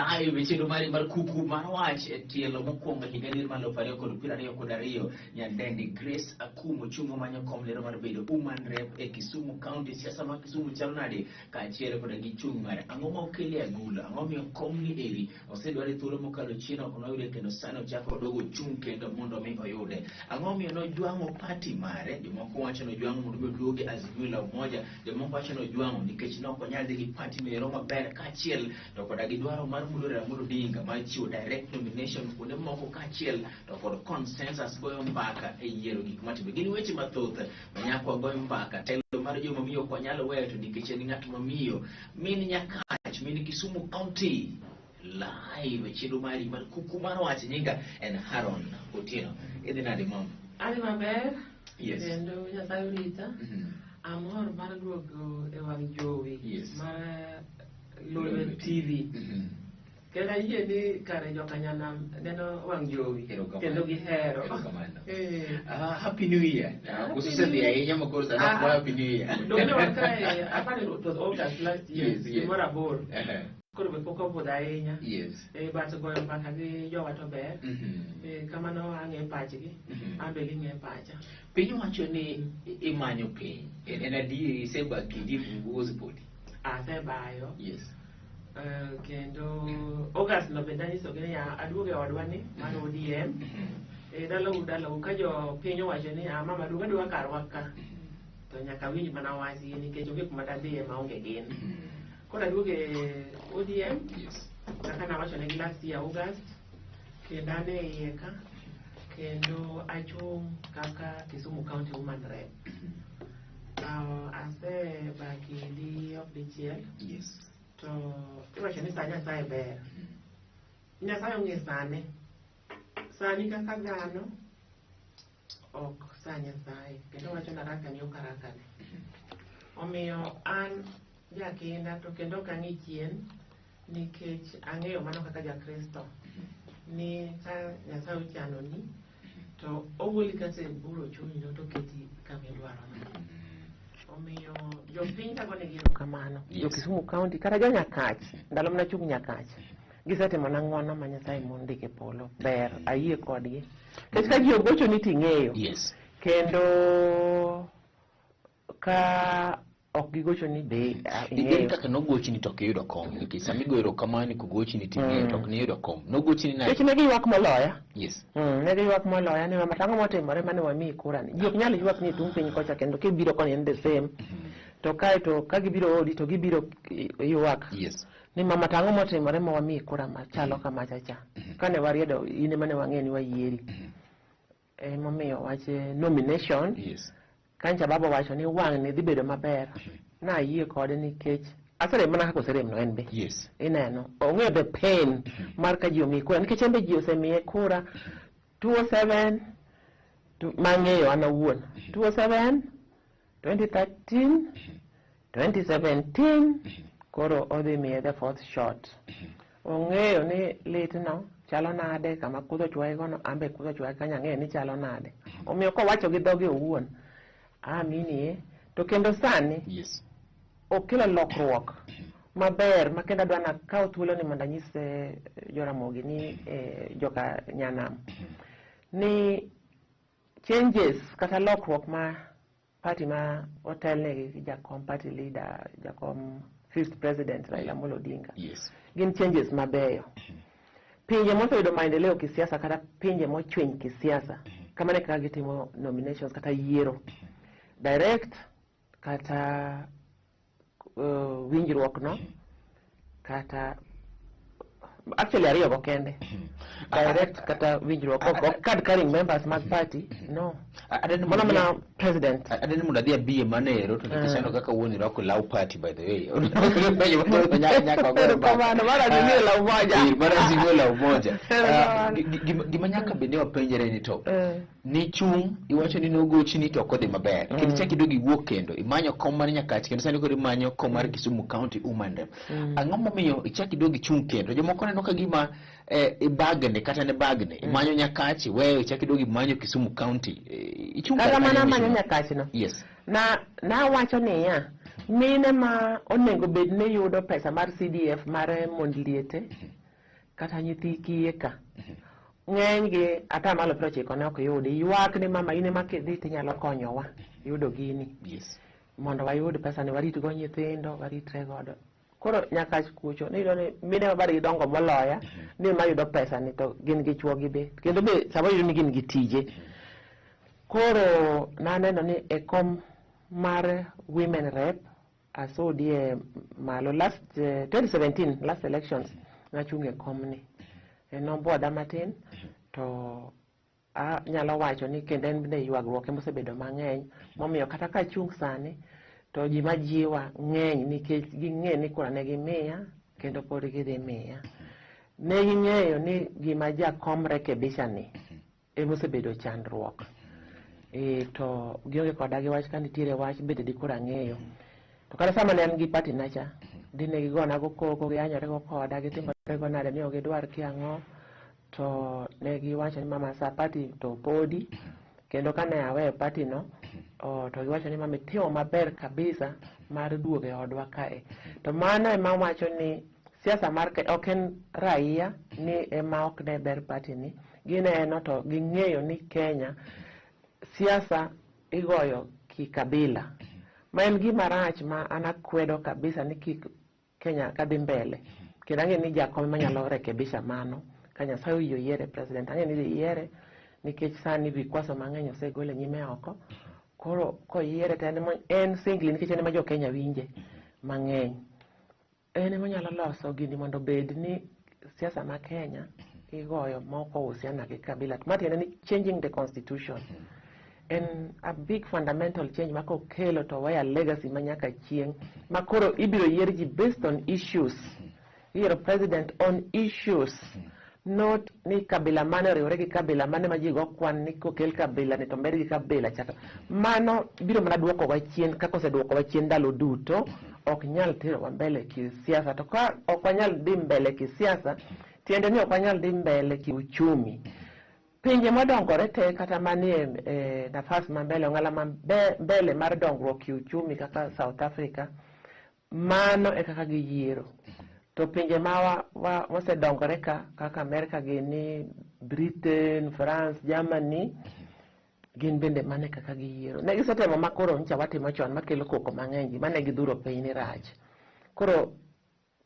Live e chenro mari mar kuku mar wach e tielo mokwongo e higa ni mar 2022, nyadendi Grace Akumo chung' omanyo kom lero mar bedo woman rep e Kisumu County. Siasa ma Kisumu chalo nade kaachiel koda gi chung' mare? Ang'o ma okele agulu? Ang'o miyo kom ni eri osedwar e thuolo mokalo chien ok noyude kendo sani ochako odogo chung' kendo mondo mi oyude? Ang'o miyo nojwang'o party mare? Jomoko wacho nojwang'o mondo mi oduoge Azimio la Umoja, jomoko wacho nojwang'o nikech ne ok onyal dhi gi party no ero maber kaachiel to koda gi dwaro mar Mudore Ramogi Odinga mar chiwo direct nomination kuonde moko kaachiel to kod consensus goyo mbaka e yiero gik matimore. Gin weche mathoth ma nyaka wagoyo mbaka. Telo mar joma miyo ok wanyal weyo to nikech en ng'at mamiyo. Min Nyakach, min Kisumu County, live e chenro mari mar kuku mar wach. Nyinga en Haron Otieno. Idhi nade, mama? Adhi maber. Yes. Kendo Nyasaye orita. Amor mar duogo e wang' jowi mar Lolwe TV. Kendo ayie ni kare joka nyanam neno wang' jowi Erokamano. kendo gihero. Erokamano. Eh. Ah, Happy New Year. Ah, Happy koso osedhi New Year. ahinya ma koro sani Ah, ok Happy New Year. Donge wan kae, apani it was August last year. Gimoro aboro. Koro be pok obudho ahinya. Eh, but goyo mbaka gi jowa to ber. Eh, kamano ang'e pachgi, an be ging'e pacha. Piny wacho ni imanyo piny. En adier isebaki ji bungu koso podi? Asebayo. Eh, kendo August no bende anyisogi niya, aduogo e odwa ni mar ODM. Eh, dalau dalau ka jo piny owacho ni, ah, mama duog aduoga karwa ka. To nyaka winj mana wachgi nikech onge kuma dadhiye maonge gin. Koro aduogo e ODM kaka nawacho negi last year August, kendo an e iye ka kendo achung' kaka Kisumu County Woman Rep. Asebaki di ok dichiel. To iwacho ni sa Nyasaye ber. Nyasaye ong'e sane. Sani kaka dhano ok sa Nyasaye kendo wacho ni haraka ni ok harakane. Omiyo an jakinda to kendo ok ang'i chien nikech ang'eyo mano kaka jakristo ni ka Nyasaye ochanoni to ogoli kata e bur ochung'no to oketi kama idwarono. Omiyo jopiny kagonegi erokamano. Jo Kisumu County kata jo Nyakach, ndalo mana chung' Nyakach, gisetimona ng'wono ma Nyasaye mondiko e polo. Ber, ayie kodgi. Nikech ka ji ogochoni ting'eyo. Kendo ka ok gigochoni be Ere ing'eyo. kaka nogochni to ok iyudo kom? Nikech sama igoyo erokamano ni kogochni to ing'eyo to ok niyudo kom. Nogochni nade? Nikech ne giywak moloya. Ne giywak moloya ni mama tang'o motimore mane wamiyi kura ni. Ji ok nyal ywak ni e tung' piny kocha kendo kibiro koni en the same. To kae to ka gibiro odi to gibiro ywak. Ni mama tang'o motimore ma wamiyi kura machalo kamacha cha. Kane wariedo in ema ne wang'eyo ni wayieri. Emomiyo wach nomination. Kancha baba owacho ni wang' ni dhi bedo maber. Nayie kode nikech aserem mana kaka oseremno en be. Ineno, ong'eyo the pain mar ka ji omiyi kura nikech en be ji osemiye kura 207 mang'eyo an awuon. 207, 2013, 2017 koro odhi miye the fourth shot. Ong'eyo ni litno chalo nade kama kudho chwaye gono, an be kudho chwaye kanyo ang'eyo ni chalo nade. Omiyo kowacho gi dhoge owuon, aaminie. To kendo sani okelo lokruok maber ma kendo adwa nakaw thuolo ni mondo anyis Joramogi ni joka Nyanam ni changes kata lokruok ma party ma otelnegi gi jakom party leader, jakom fifth president Raila Amolo Odinga. Gin changes mabeyo. Pinje moseyudo maendeleo kisiasa kata pinje mochwiny kisiasa, kamano e kaka gitimo nominations kata yiero. Direct kata winjruok no kata actually ariyo go kende. Direct kata winjruok ok card carrying members mag party no. Mano mana president. Adeni mondo adhi abiye mano ero to nikech aneno kaka wuon irwako law party, by the way. Erokamano, mar Azimio la Umoja. Mar Azimio la Umoja. Gima nyaka bende wapenjre ni to ni chung' iwacho ni nogochni to ok odhi maber. Kendo ichak idog iwuok kendo imanyo kom mar Nyakach kendo sani koro imanyo kom mar Kisumu County Woman Rep. Ang'o momiyo ichak idog ichung' kendo? Jomoko neno ka gima ibagne kata ne bagne. Imanyo Nyakach iweyo ichak idog imanyo Kisumu County. Ichung' Kata kar mana kanyo manyo mheshimiwa? Nyakach no. Yes. Na nawacho niya, mine ma onego bed ni yudo pesa mar CDF mar mond liete. Kata nyithi kiye ka ng'eny gi 90% ne ok yudi. Ywak ni mama in ema kidhi tinyalo konyowa yudo gini. Mondo wayud pesa ni warit go nyithindo, waritre godo. Koro nyaka kucho niyudo ni mine ma badgi dongo moloya ni mayudo pesa ni to gin gi chuo gi be. Kendo be samoro iyudo ni gin gi tije. Koro naneno ni e kom mar women rep asudie malo last 2017 last elections nachung' e komni. Nobwoda matin to anyalo wacho ni kendo en bende ywagruok ema osebedo mang'eny momiyo kata kachung' sani to ji majiwa ng'eny nikech ging'e ni kura ne gimiya kendo pod gidhi miya. Ne ging'eyo ni gima jakom rekebisha ni ema osebedo chandruok. To gionge koda gi wach ka nitiere wach bende dikoro ang'eyo. To kata sama ne an gi party na cha, dine gigona go koko, giyanyore go koda, gitimore go nade ni ok gidwar kia ang'o. To ne giwacho ni mama sa party to podi. Kendo kane aweyo party no, to giwacho ni mama itimo maber kabisa mar duogo e odwa kae. To mano ema wacho ni siasa mar ok en raia ni ema ok ne ber party ni. Gineno to ging'eyo ni Kenya siasa igoyo kikabila. Ma en gima rach ma an akwedo kabisa ni kik Kenya kadhi mbele. Kendo ang'e ni jakom ema nyalo rekebisha mano. Ka Nyasaye oyie oyiere president. Ang'e ni idhi yiere nikech sani vikwazo mang'eny osegol e nyime oko. Koro koyiere to en singli nikech en ema jo Kenya winje mang'eny. En ema onyalo loso gini mondo obed ni siasa ma Kenya igoyo ma ok ohusiana gi kabila. Ma tiende ni changing the constitution. En a big fundamental change ma kokelo to weya legacy ma nyaka chieng' ma koro ibiro yier ji based on issues. Iyiero president on issues. Not ni kabila mane oriwore gi kabila mane ma ji go kwan ni kokel kabila ni to med gi kabila cha. Mano biro mana duokowa chien kaka oseduokowa chien ndalo duto. Ok nyal terowa mbele kisiasa. To ka ok wanyal dhi mbele kisiasa, tiende ni ok wanyal dhi mbele kiuchumi. Pinje modongore te kata manie nafas ma mbele, ong'ala ma mbele mar dongruok kiuchumi kaka South Africa, mano e kaka giyiero. To pinje ma mosedongore ka kaka America gini, Britain, France, Germany, gin bende mano e kaka giyiero. Ne gisetemo ma koro nyocha watimo chon makelo koko mang'eny ji mane gidhuro piny ni rach. Koro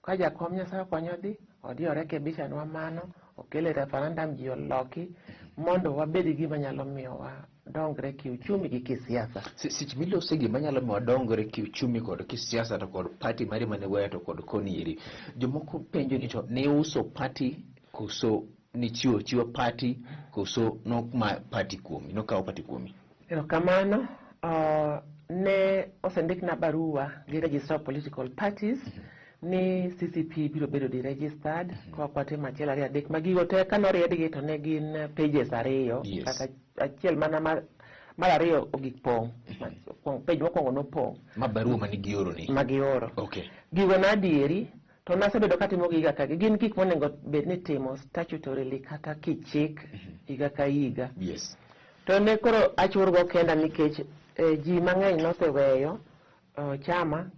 ka jakom Nyasaye okonyo dhi, odhi orekebisha nwa mano, okele referendum ji oloki mondo wabed gi gima nyalo miyo wadongre kiuchumi gi kisiasa. Seche milose gima nyalo miyo wadongre kiuchumi kod kisiasa to kod party mari mane weyo to kod koni eri. Jomoko penjo ni to ne uso party koso nichiwo chiwa party koso nokma party kuomi, nokawo party kuomi? Erokamano. Ne osendikna barua gi Registrar of Political Parties ni CCP biro bedo deregistered ka ok watimo achiel ariyo adek ma gigo te kanoriedgi to ne gin pages ariyo kata achiel mana mar ariyo ogik pong'. Page mokwongo nopong'. Ma barua mane gioro ni? Ma gioro. Gigo na adieri to nasebedo katimo gi higa ka gin gik monego bed ni timo statutorily kata kichik higa ka higa. To ne koro achurgo kenda nikech ji mang'eny noseweyo chama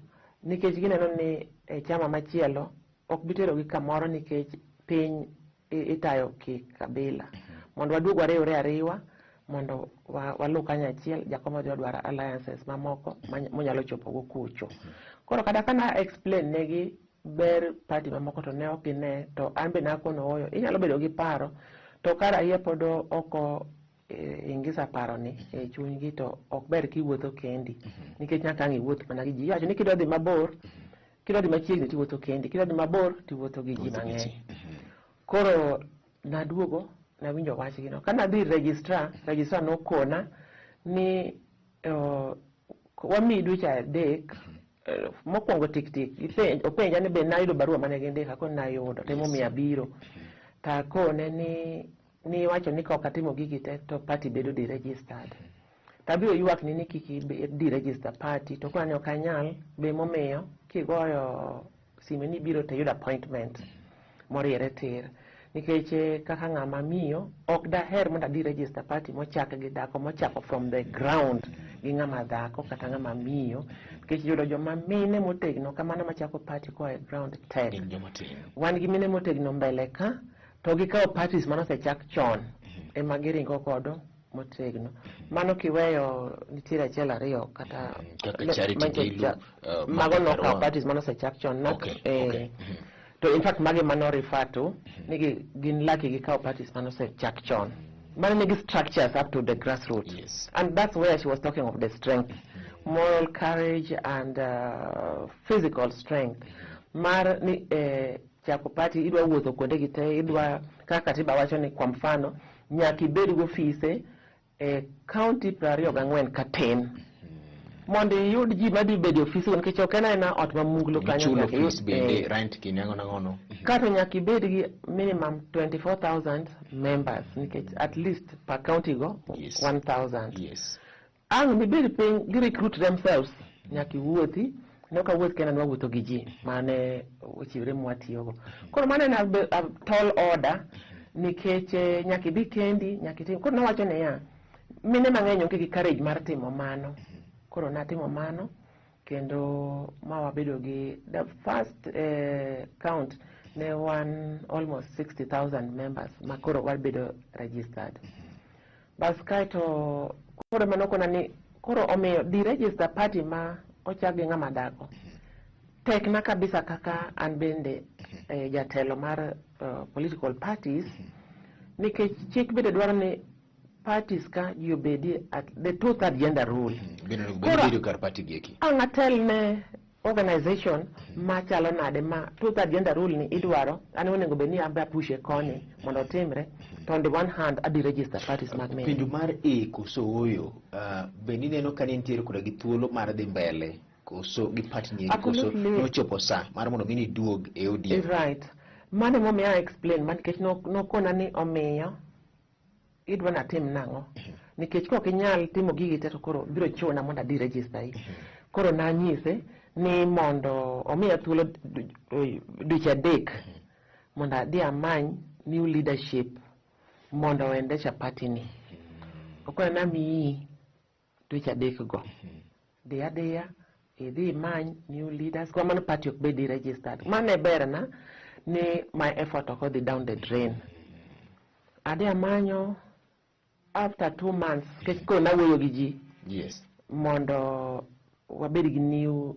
nikech gineno ni chama machielo ok bi terogi kamoro nikech piny itayo kikabila. Mondo waduog wariwre ariwa mondo waluw kanyachiel, jakom odhi odwar alliances mamoko monyalo chopogo kucho. Koro kata ka na explain negi ber party mamoko to ne ok gine, to an be nakono ooyo, inyalo bedo gi paro to ka raia pod ok ingisa paro ni e chunygi to ok ber kiwuotho kendi nikech nyaka ang' iwuoth mana gi ji. Iwacho ni kidwa dhi mabor, kidwa dhi machiegni tiwuotho kendi, kidwa dhi mabor tiwuotho gi ji mang'eny. Koro naduogo nawinjo wachgi no. Ka nadhi registrar, registrar nokona ni wamiyi dweche adek mokwongo tik tik openja ni be nayudo barua mane gindika, akone nayudo to emomiyo abiro. To akone ni iwacho ni ka ok atimo gigi te to party bedo deregistered. To abiro ywakni ni kik deregister party to koro ni ok anyal be momiyo kigoyo sime ni ibiro to iyudo appointment moriere tir. Nikech kaka ng'ama miyo ok daher mondo a deregister party mochak gi dhako mochako from the ground. gi ng'ama dhako kata ng'ama miyo, nikech yudo joma mine motegno kamano machako party koa e ground tek. Gin joma tin. Wan gi mine motegno mbele ka, to gikawo parties manosechak chon ema giringo godo motegno. Mano kiweyo nitiere achiel ariyo kata Kaka Charity Ngilu, mago Martha nokawo Karua. parties manosechak chon. To in fact mage mano refer to ni gin lucky gikawo parties manosechak chon, mano nigi structures up to the grassroots. And that's where she was talking of the strength, moral courage and physical strength mar ni chako party, idwa wuotho kuonde gi te, idwa kaka katiba wacho ni kwa mfano nyaka ibed gi ofise e county 24 katin mondo iyud ji madhi bedo e ofisi go, nikech ok en aena ot ma munglo kanyo. Gichulo Nyaka fees bende, rent gini ang'o nang'ono. Kato nyaka ibed gi minimum 24,000 members, nikech at least per county go 1000. Ang' mibed piny gi recruit themselves, nyaka iwuothi. Ne ok awuoth kenda, ne wawuotho gi ji mane ochiwre mwatiyogo. Koro mano en a tall order, nikech nyaka idhi kendi, nyaka itim. Koro nawacho niya, mine mang'eny onge gi courage mar timo mano. Koro natimo mano kendo ma wabedo gi the first count ne wan almost 60,000 members ma koro wabedo registered. Bas, kaeto koro mano kona ni koro omiyo deregister party ma ochak gi ng'ama dhako tekna kabisa, kaka an bende jatelo mar political parties, nikech chik bende dwaro ni parties ka ji obedi at the two third gender rule. Bende onego bed bedo kar party gi eki. Ang' atel ne organization machalo nade ma two third gender rule ni idwaro, an onego bed ni ambe apushe koni mondo otimre, to on the one hand adi register parties mag mine. Penjo mar e koso ooyo, be nineno ka ne nitiere koda gi thuolo mar dhi mbele koso gi party ni eri, koso Absolutely. nochopo sa mar mondo mi niduog e ODM? Right, mano emomiyo a explain ma, nikech nokona ni omiyo idwa natim nang'o, nikech kok inyal timo gigi te to koro biro chuna mondo adi register yi. Koro nanyise ni mondo omiya thuolo dweche 3 mondo adhi amany new leadership mondo oendesha party ni. Okona namiyi dweche 3 go, dhi adhiya idhi imany new leaders, kwa mano party ok bedi registered. Mano e berna ni my effort ok odhi down the drain. Adhi amanyo after 2 months, nikech koro nawuoyo gi ji mondo wabed gi new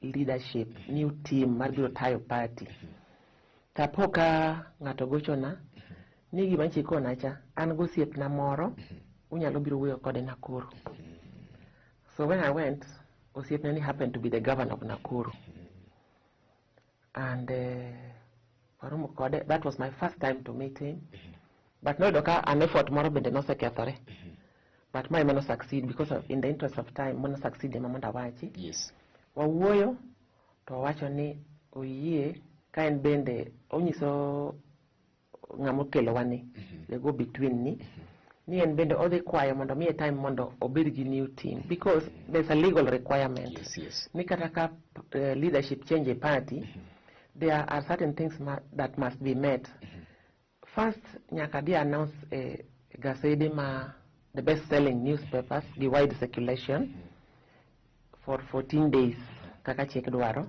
leadership, new team mar biro tayo party. Tapo ka ng'ato gochona ni gima nyicha ikona cha, an gosiepna moro unyalo biro wuoyo kode Nakuru. So when I went, osiepna ni happened to be the governor of Nakuru and waromo kode. That was my first time to meet him, but noyudo ka an effort moro bende nosekethore, but mae mano succeed because of, in the interest of time, mano succeed ema mondo awachi. Wawuoyo to owacho ni oyie ka en bende onyiso ng'ama okelowa ni the go between ni en bende odhi kwayo mondo miye time mondo obed gi new team, because there's a legal requirement ni kata ka leadership change a party, there are certain things that must be met. First, nyaka di announce gasede ma the best selling newspapers gi wide circulation for 14 days kaka chik dwaro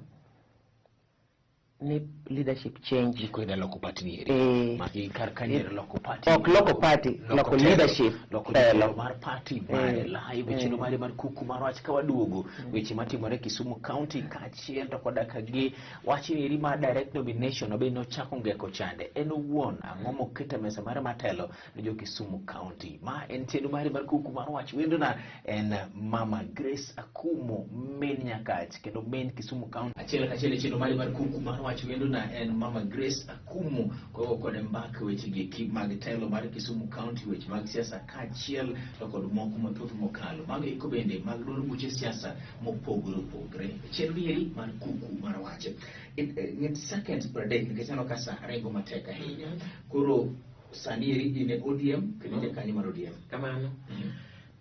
ni leadership change. Giko ida loko party ni eri. Ma kar kanyo loko party. Ok loko party, loko telo, leadership, loko telo. jatelo mar party mare live e chenro mare mar kuku mar wach. Ka waduogo, weche matimore Kisumu County kaachiel to koda ka gi wach ni eri mar direct nomination obe nochako ngeko chande en owuon ang'o moketo e mesa mare matelo ne jo Kisumu County. Ma en chenro mare mar kuku mar wach. Wendona en Mama Grace Akumo, min Nyakach kendo min Kisumu County. Achiel kachiel e chenro mare mar kuku mar wach, wendona en Mama Grace Akumo. Kogo kode mbaka weche gi eki mag telo mar Kisumu County, weche mag siasa kaachiel to kod moko mathoth mokalo mago eko bende mag duond buche siasa mopogore opogore e chenro eri mar kuku mar wach. Ng'et seconds 30, nikech aneno ka sa ringo matek ahinya. Koro sani eri in e ODM kendo in jakanyo mar ODM. Kamano.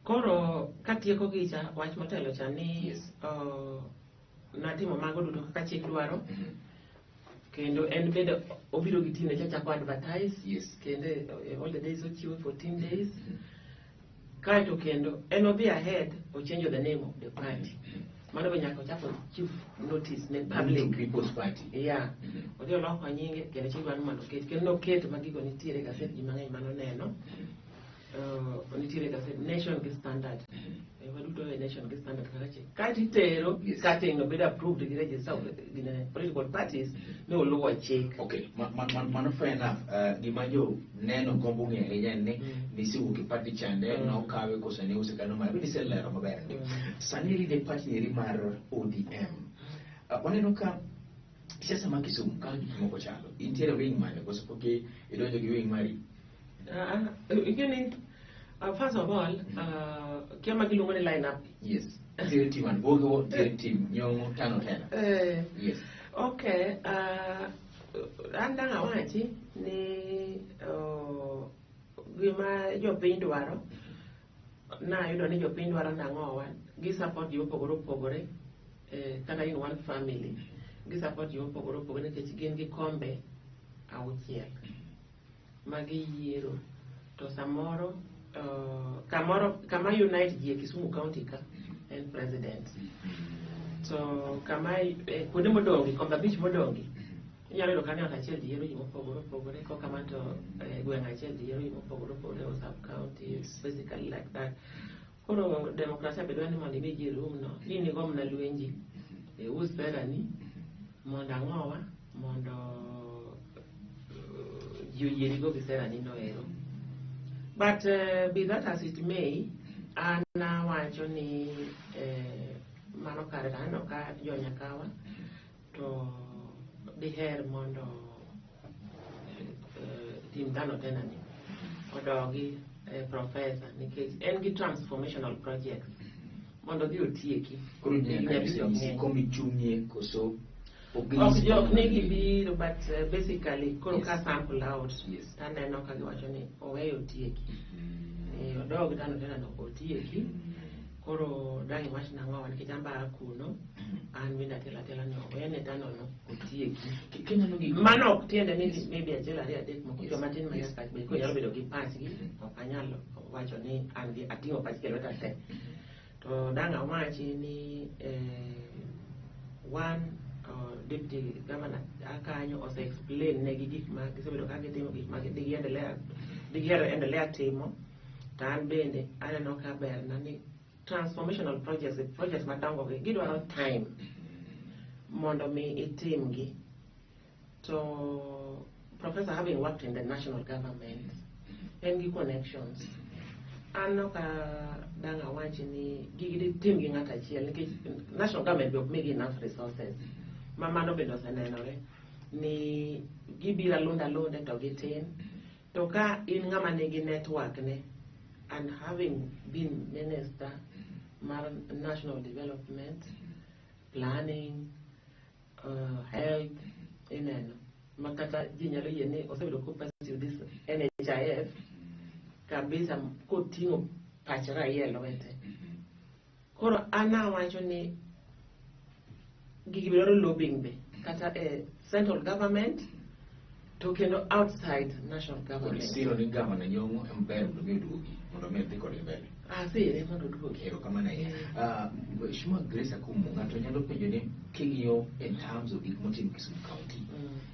Koro katieko gicha wach motelo cha ni natimo mago duto kaka chik dwaro, kendo en bende obiro gi team ne chachako advertise, kendo all the days ochiwo 14 days. Kaeto kendo en odhi ahead ochange the name of the party. Mano be nyaka ochako chief notice ne Public public. People's Party. Yeah. Odhi oloko nyinge kendo chik dwaro ni mondo oket kendo noketo ma gigo nitiere e gaset ji mang'eny manoneno. Nitiere e gaset Nation gi Standard. Waduto e Nation gi Standard kaka chik. Kaeto itero cutting no bedo approved gi register of gine political parties ni oluwo chik. Okay, mano fair enough. Gima jo neno gombo ng'eyo ahinya en ni nisewuok e party chande nokawe koso ne use kano mar niselero maber ndi. Sani eri e party eri mar ODM. Waneno ka siasa ma Kisumu kaka gik moko chalo. Intiere wing mane koso pok idonjo gi wing mari? Ing'e first of all, kia ma giluongo ni line up. Yes. Nitiere team Anbogo, nitiere team Nyong'o, Tano Tena. Yes. Okay, an dang' awachi ni gima jopiny dwaro nayudo ni jopiny dwaro nang'owa gi support ji mopogore opogore kata in one family gi support ji mopogore opogore nikech gin gi kombe 6 ma giyiero to samoro kamoro kama unite ji e Kisumu County ka en president to kama kuonde modongi kombe 5 modongi inyalo yudo kanyo ot achiel ji yiero ji mopogore opogore kok kamano to gweng' achiel ji yiero ji mopogore opogore o sub county basically like that. Koro demokrasia be dwaro ni mondo imi ji room no ni nigo mana lwenji e us sera ni mondo ang'owa mondo ji oyierigo gi sera ni no ero. But be that as it may, an awacho ni mano kare to aneno ka jonyakawa to diher mondo tim Tano Tena ni odogi professor nikech en gi transformational projects mondo odhi otieki. Koro nyaka Higni 5 ok nyisi ng'eny. kombi chung'ie koso ok Ok ginyisi jok kombi ne chung'ie? gibiro but basically koro ka sample out taneno ka giwacho ni oweyo otieki. Odog Tano Tena no otieki. Koro dang' iwach nang'owa nikech an ba kuno an bende atelo atela ni owene Tano no otieki. Kineno gik Mano ok tiende ni maybe 1 2 3 moko joma tin ma nyaka bed koro nyalo bedo gi pachgi ok anyal wacho ni an gi ating'o pachgi e lweta te. To dang' awachi ni one deputy governor kanyo ose explain negi gik ma gisebedo ka gitimo gik ma digiendelea endelea timo to an bende aneno ka berna ni transformational projects projects madongo gi gidwaro time mondo mi itimgi to professor having worked in the national government en gi connections an ok dang' awachi ni gigi ditim gi ng'ato achiel nikech national government be ok migi enough resources ma mano bende osenenore ni gibiro alunda alunda to gitin to ka in ng'ama nigi network ne and having been minister mar national development planning health ineno ma kata ji nyalo yie ni osebedo ko pursue this NHIF kabisa koting'o pach raia e lwete. Koro an awacho ni gigi dwaro lobbying be kata e central government to kendo outside national Koro government. isiro ni gavana Nyong'o ema ber mondo mi oduogi mondo mi odhi kode mbele. Asire mondo oduogi. Erokamano ahinya. Mheshimiwa Grace Akumu, ng'ato nyalo penjo ni king'iyo in terms of gik motim Kisumu County,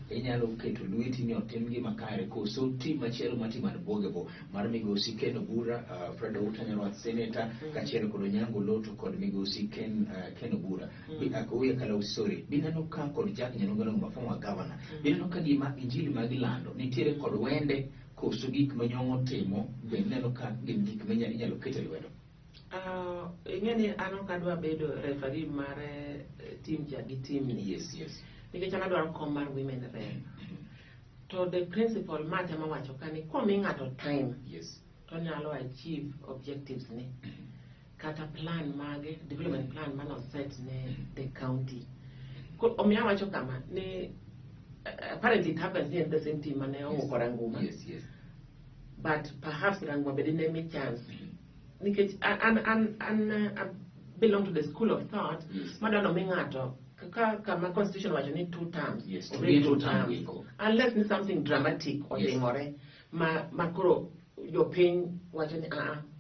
inyalo keto lweti ni otim gima kare koso tim machielo ma tim Anbogo mar migosi Ken Obura, Fred Outa Nyarwath Senator, kaachiel kod Onyango Loto kod migosi Ken Obura. Owiya Kalau, sorry. Bineno ka kod Jack Nyanunga ma former governor. Bineno ka gima injili ma gilando nitiere kod wende koso gik ma Nyong'o timo be ineno ka gin gik ma inyalo ket e lwedo. Ing'e ni an ok adwa bedo referee mar team cha gi team ni. Yes, yes. Nikech an adwaro kom mar women rep. To the principle ma atemo wacho ka ni komi ng'ato time to onyalo achieve objectives ne. Kata plan mage, development plan mano set ne the county. Omiyo awacho kama ni apparently it happens ni en the same team mane owuok Ranguma. Yes, yes. But perhaps Ranguma bende ne mi chance. Nikech an I belong to the school of thought madwaro mi ng'ato kaka kama constitution wacho ni 2 terms. Yes, obed to 2 two terms terms. Giko. Unless ni something dramatic otimore ma koro jopiny wacho ni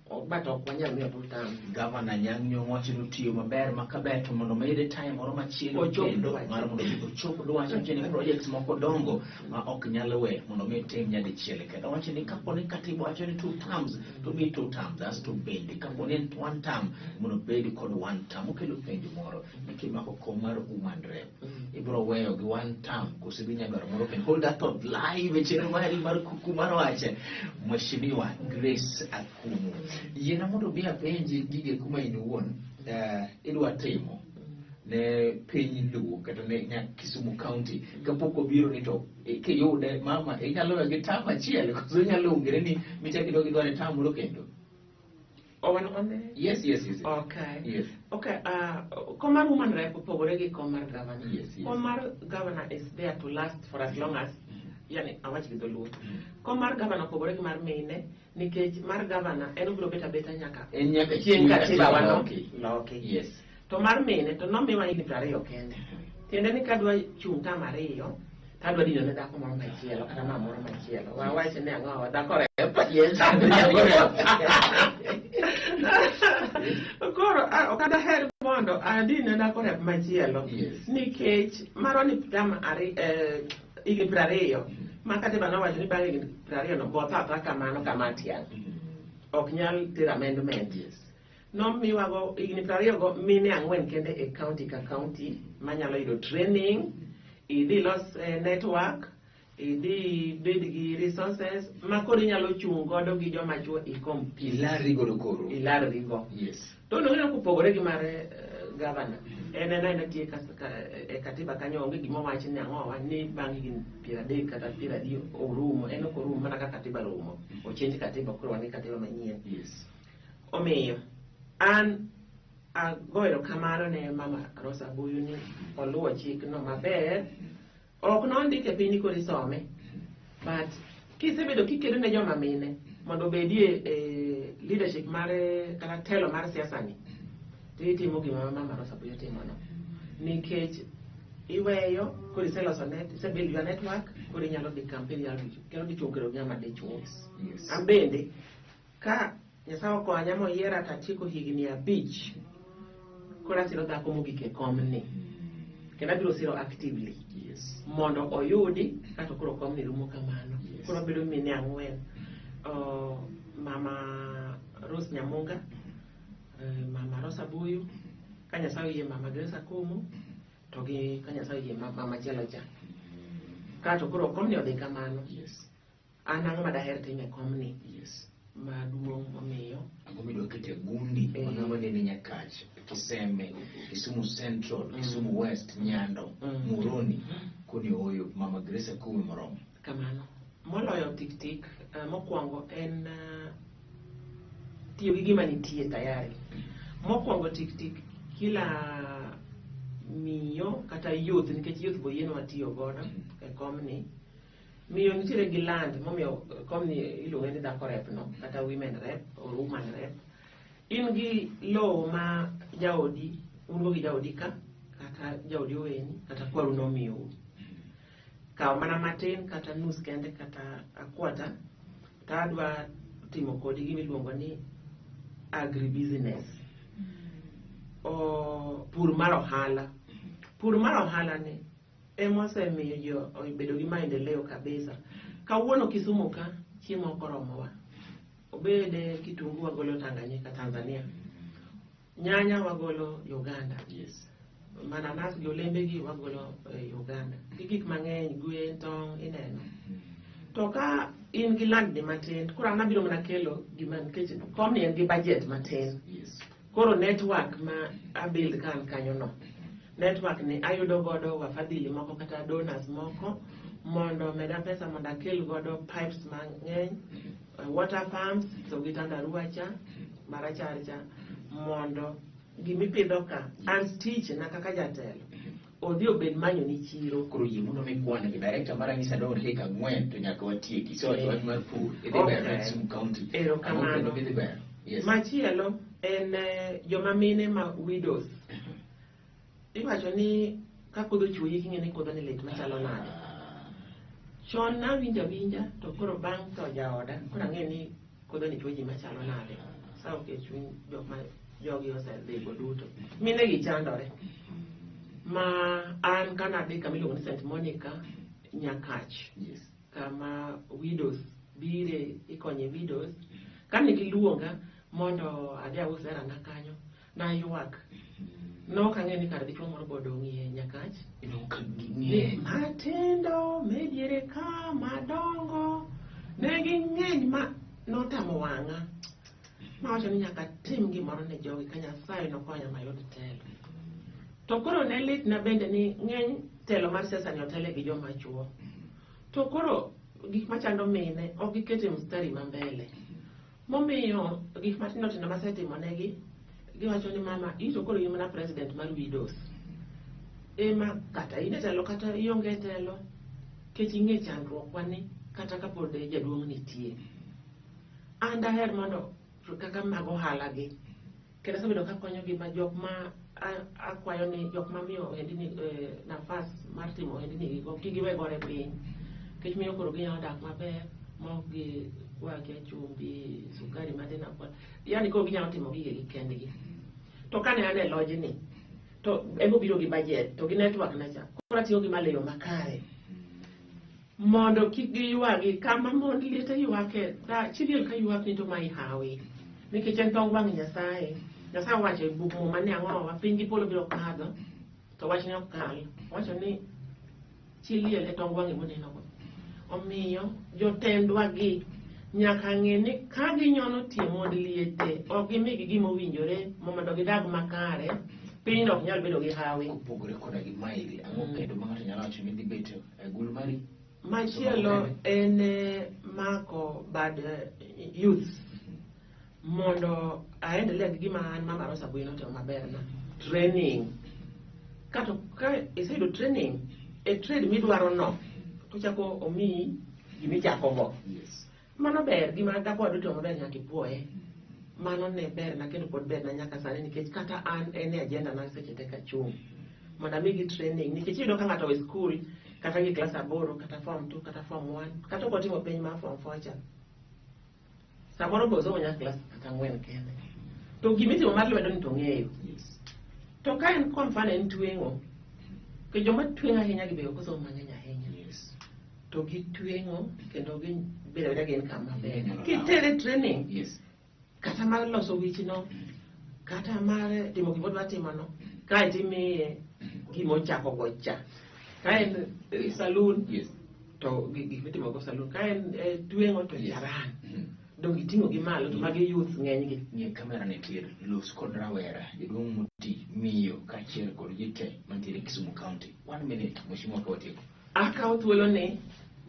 But ok wanyal miyo two term. Gavana Anyang' Nyong'o wacho ni otiyo maber ma kaber to mondo mede time moro machielo Ochop kendo dwache. mar mondo mi ochop dwache. Wacho ni projects moko dongo ma ok nyal we mondo mi tim nyadichiel kendo wacho ni kapo ni katiba wacho ni two terms to mi two terms asto bende kapo ni en one term mondo obed kod one term. Okelo penjo moro ni kimako kom mar woman rep ibiro weyo gi one term koso idhi nyadwaro moro kendo. Hold that thought live e chenro mari mar Kuku mar Wach. Mheshimiwa Grace Akumu, yiena mondo bi apenji gige kuma in owuon idwa timo ne piny Luo kata ne Kisumu County kapok obiro ni to kiyude mama inyalo weyo gi term achiel koso inyalo ongere ni michak idog idware term moro kendo? Owen on Yes. Okay. Yes. Okay, kom mar woman rep opogore gi kom mar governor. Yes. Kom mar governor is there to last for as long as, yani awach gi dholuo. Kom mar governor opogore gi mar mine nikech mar governor en obiro bet abeta nyaka En nyaka chieng' katiba wano loki. loki. Yes. To mar mine to nomiwa higni 20 kende. Tiende ni kadwa chung' term 2 tadwa dino ne dhako moro machielo kata mama moro machielo. Wawach ni ang'o dhako rep. Yes. Dhako rep. Koro ok adaher mondo adine dhako rep machielo. Yes. Nikech maro ni term higni 20 ma katiba nowacho ni bang' higni 20 no botho atha kamano kama tiang'. Ok nyal tero amendment. Yes. Nomiwago higni 20 go mine 4 kende e county ka county manyalo yudo training, idhi los network, idhi bed gi resources ma koro inyalo chung' godo gi joma chuo i compete. Ilarri godo koro. Ilarri go. Yes. To nong'eyo kopogore gi mar governor. En ena tie e katiba kanyo onge gima owachi ni ang'owa ni bang' higni 30 kata 50 orumo. En ok orum mana ka katiba rumo. Ochange katiba koro wan gi katiba manyien. Yes. Omiyo an ago erokamano ne mama Rosa Abuyu ni oluwo chikno maber. Ok nondike piny ni koro isome. But kisebedo kikedo ne joma mine mondo obedie e leadership mar kata telo mar siasa ni to itimo gima mama Rosa Abuyu timono. Nikech iweyo koro iseloso net, isebuild your network, koro inyalo dhi campaign inyalo dhi kendo dichuo kedo gi ng'ama dichuo. Yes. An bende ka Nyasaye okonya moyiera to atieko higni 5 koro asiro dhako mogik e komni kendo abiro siro actively. Yes. Mondo oyudi kato koro komni rumo kamano. Yes. Koro bedo mine 4. Mama Rose Nyamunga, mama Rosa Abuyu, ka Nyasaye oyie mama Grace Akumu, to gi ka Nyasaye oyie mama machielo cha. Kato koro komni odhi kamano. Yes. An ang'o ma daher timo e komni? Yes. Maduong' momiyo. Ang'o midwa keto e gundi ma ng'ama nene Nyakach, Kiseme, Kisumu Central, Kisumu West, Nyando, Muhoroni, koni oyo mama Grace Akumu moromo. Kamano. Moloyo tik tik, mokwongo en tiyo gi gima nitie tayari. Mokwongo tik tik kila miyo kata youth, nikech youth bo yienwa tiyo godo e komni. Miyo nitiere gi land momiyo komni iluonge ni dhako rep no kata women rep or woman rep. In gi lowo ma jaodi, un go gi jaodi ka kata jaodi oweni kata kwaru nomiyou. Kaw mana matin kata nus kende kata akwata to adwa timo kodi gima iluongo ni agribusiness. O pur mar ohala. Pur mar ohala ni emosemiyo ji obedo gi maendeleo kabisa. Kawuono Kisumu ka chiemo ok oromowa. Obede kitungu wagolo Tanganyika, Tanzania. Nyanya wagolo Uganda. Yes. Mananas gi olembe gi wagolo Uganda. Gi gik mang'eny, gwen, tong' ineno. To ka in gi land ni matin, koro an abiro mana kelo gima nikech komni en gi budget matin. Yes. Koro network ma abuild ka an kanyo no. Network ni ayudo godo wafadhili moko kata donors moko mondo meda pesa mondo akel godo pipes mang'eny, water pumps, to gi tandarua cha, marachar cha, mondo gimipidho ka, an tich na kaka jatelo, odhi obed manyo ni chiro. Koro yie mondo mi kwan gi director mara nyisa dong' dakika 4 to nyaka watieki. Isewacho wach mar pur, idhi bero ne Kisumu County. Erokamano. Ang'o kendo midhi bero? Yes. Machielo en joma mine ma widows. Iwacho ni ka kodho ochwoyi king'e ni kodho ni lit machalo nade. Chon nawinjo awinja to koro bang' tho jaoda koro ang'e ni kodho ni chwo ji machalo nade. Nyasaye okech chuny jok ma jogi osedhigo duto. Mine gi chandore. Ma an kanadhi kama iluongo ni St. Monica Nyakach. Yes. Kama widows bire ikonye widows. Kane giluonga mondo adhi aus herana kanyo, naywak. Nok ang'eyo ni kar dichuo moro bodong'ie Nyakach. Inwang'o ka Ni ging'eny. matindo, mediere ka, madongo, ne ging'eny ma notamo wang'a. Mawacho ni nyaka atim gimoro ne jogi ka Nyasaye nokonya mayud telo. To koro ne litna bende ni ng'eny telo mar siasa ni otele gi joma chuo. To koro gik machando mine ok giketo e mstari ma mbele. Momiyo gik matindo tindo masetimo negi, giwacho ni mama, in to koro in mana president mar widows. Ema kata in e telo kata ionge e telo, kech ing'e chandruok wa ni kata kapod jaduong' nitie. An daher mondo kaka mag ohala gi, kendo asebedo kakonyogi ma jok ma akwayo ni jok mamiyo ohendni nafas mar timo ohendni gi go kik giwe gore piny. Nikech miyo koro ginyalo dak maber ma ok gikwa kia chumbi, sukari matin akwa. Yani koro ginyalo timo gigegi kendgi. To kane an e lojni, to ema obiro gi budget to gi network na cha. Koro atiyo gi malo e yo makare. Mondo kik giywagi kama mond liete ywake, chi liel ka ywak ni to ma ihawi. Nikech en tong wang' Nyasaye. Nyasaye owacho e buk Muma ni ang'owa, piny gi polo biro kadho, to wachne ok kal. Owacho ni chi liel e tong wang'e moneno go. Omiyo jotendwa gi nyaka ng'e ni ka ginyono tie mond liete, ok gimigi gima owinjore mondo gidag makare, pinyno ok nyal bedo gi hawi. Kopogore koda gi maeri, ang'o kendo ma ng'ato nyalo wacho ni dhi bet e gulu mari? Machielo en mako bad youth mondo aendelea gi gima an Mama Rosa Bwino otimo maber na training. Kato ka iseyudo training e trade midwaro no, to chako omiyi gimichako go. Yes. Mano ber, gima dhako wadu otimo maber nyaka ipuoye. Mano ne berna kendo pod berna nyaka sani nikech kata an en e agenda na seche te kachung'. Mondo amigi training nikech iyudo ka ng'ato owe skul kata gi klas 8 kata form 2 kata form 1 kata ok otimo penj mar form 4 cha. Samoro be osomo nyaka klas kata 4 kende. To gimitimo mar lwedo ni to ong'eyo. Yes. To ka en kwa mfano en tweng'o, to joma tweng'o ahinya gi be ok osomo mang'eny ahinya. Yes. To gitweng'o kendo gibedo abeda gi income maber. Ginyalo Kitere training, Yes. kata mar loso wichno, kata mar timo gima odwa timono, kae timiye gima ochako go cha. Ka en saloon, Yes. to gik mitimo go saloon. Ka en tweng'o to Yes. jaran. Dong iting'o gi malo to magi youth ng'enygi. Ng'iyo kamera ni tir, los kod rawera, jaduong' moti, miyo, kaachiel kod ji te mantiere Kisumu County. 1 minute, mheshimiwa ka watieko. Akawo thuoloni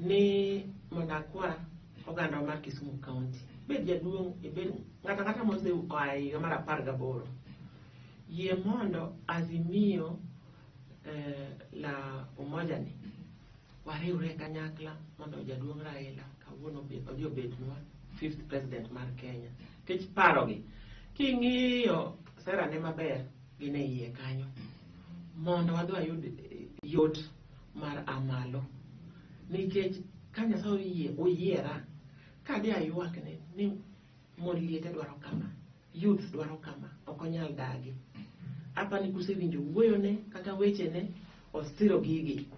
ni mondo akwa oganda mar Kisumu County. Bed jaduong', ibed ng'ato ang'ata mose oa e higa mar 18. Yie mondo Azimio la Umoja ni wariwre kanyakla mondo jaduong' Raila kawuono odhi obednwa 5th president mar Kenya. Nikech parogi, king'iyo sera ne maber, gin e iye kanyo. Mondo wadhi wayud yot mar amalo. Nikech ka Nyasaye oyie, oyiera, kadhi aywakne ni mond liete dwaro kama, youth dwaro kama, ok onyal dagi. Apani kusewinjo wuoyone kata wechene, osiro gigi.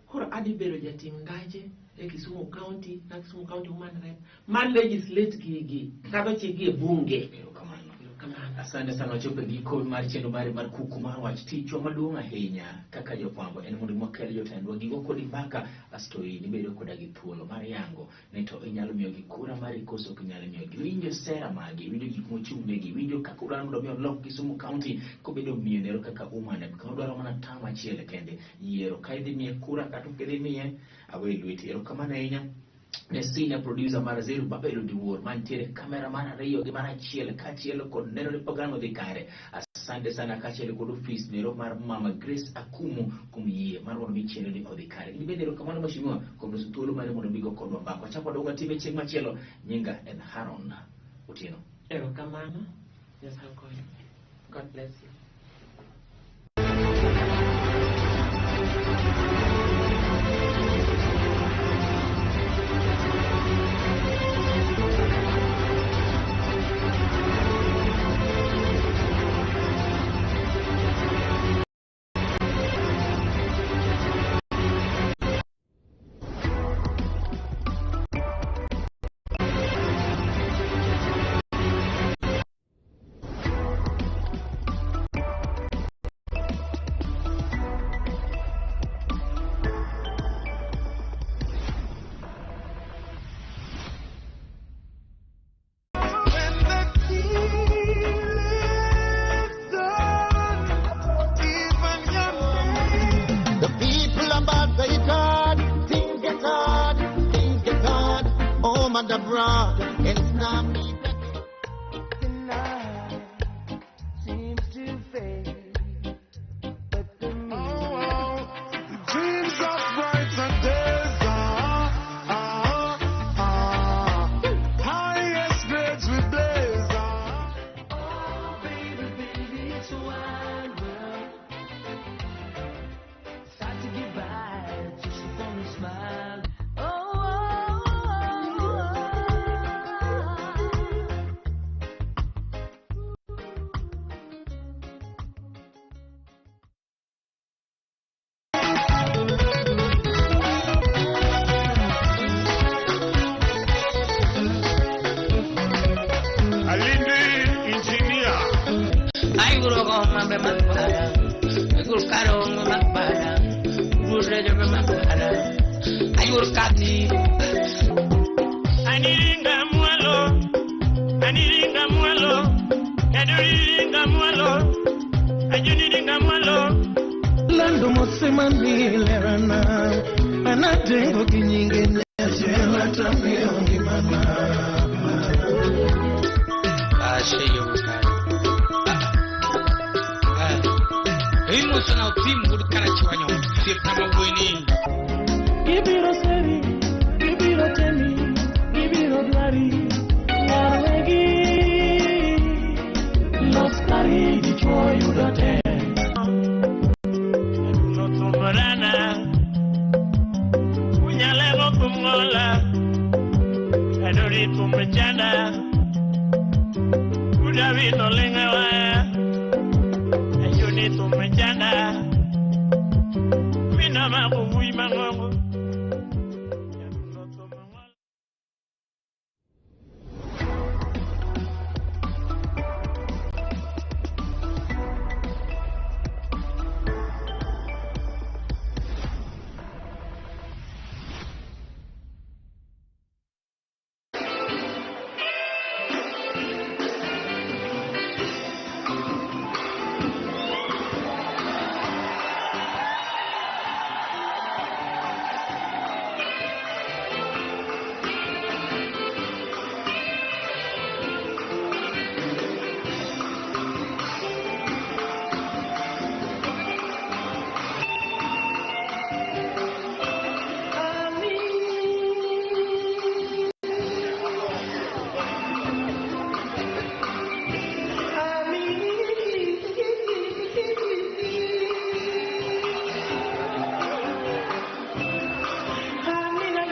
Koro adhi bedo jating' ndache e Kisumu County, ka Kisumu County Woman Rep, ma legislate gigi, kadho chikgi e bunge. Erokamano. Erokamano. Asante sana, wachopo e giko mar chenro mari mar kuku mar wach. Tichwa maduong' ahinya kaka jofwambo en mondo wakel jotendwa gigo kodi mbaka, asto in ibedo koda gi thuolo mar yango ni to inyalo miyogi kura mari koso ok inyalo miyogi. Winjo sera magi, winjo gik mochung'negi, winjo kaka udwaro mondo mi olok Kisumu County kobedo miyo kaka woman rep. Ka udwaro mana tam achiel kende, yiero ka idhi miye kura kata ok idhi miye, awe lweti. Erokamano ahinya ne senior producer mar Zeru Babel Odiwuor mantiere kamera mar 2 gi mar 1 kaachiel kod neno ni program odhi kare. Asante sana kaachiel kod ofis nero mar Mama Grace Akumu kuom yie mar mondo mi chenro ni odhi kare. In bende erokamano mheshimiwa kuom loso thuolo mari mondo mi go kodwa mbaka. Wachak wadog watime chieng' machielo. Nyinga en Haron Otieno. Erokamano. Nyasaye okonyi. God bless you. home and abroad. It's not me. The night seems to fade, but the Oh, dreams of brighter days. Highest grades we blaze. Oh, baby, baby, it's a wide world. It's hard to get by just upon a smile. Oh, oh, oh, oh. Alinde engineer. Aniringa mwalo, aniringa mwalo, aduriringa mwalo, ajuniringa mwalo. Lando mosemani lerana anatengo kinyinge nyachela tambio ngimana Ibiro seri, ibiro temi, ibiro dwari, arwegi. Los kari dichuo yudo te. Notumorana, unyalego kumgola, adori kumechanda, udavito lengewa, ayuni tumechanda, mina mabuwi mangongo. Amina, Amina,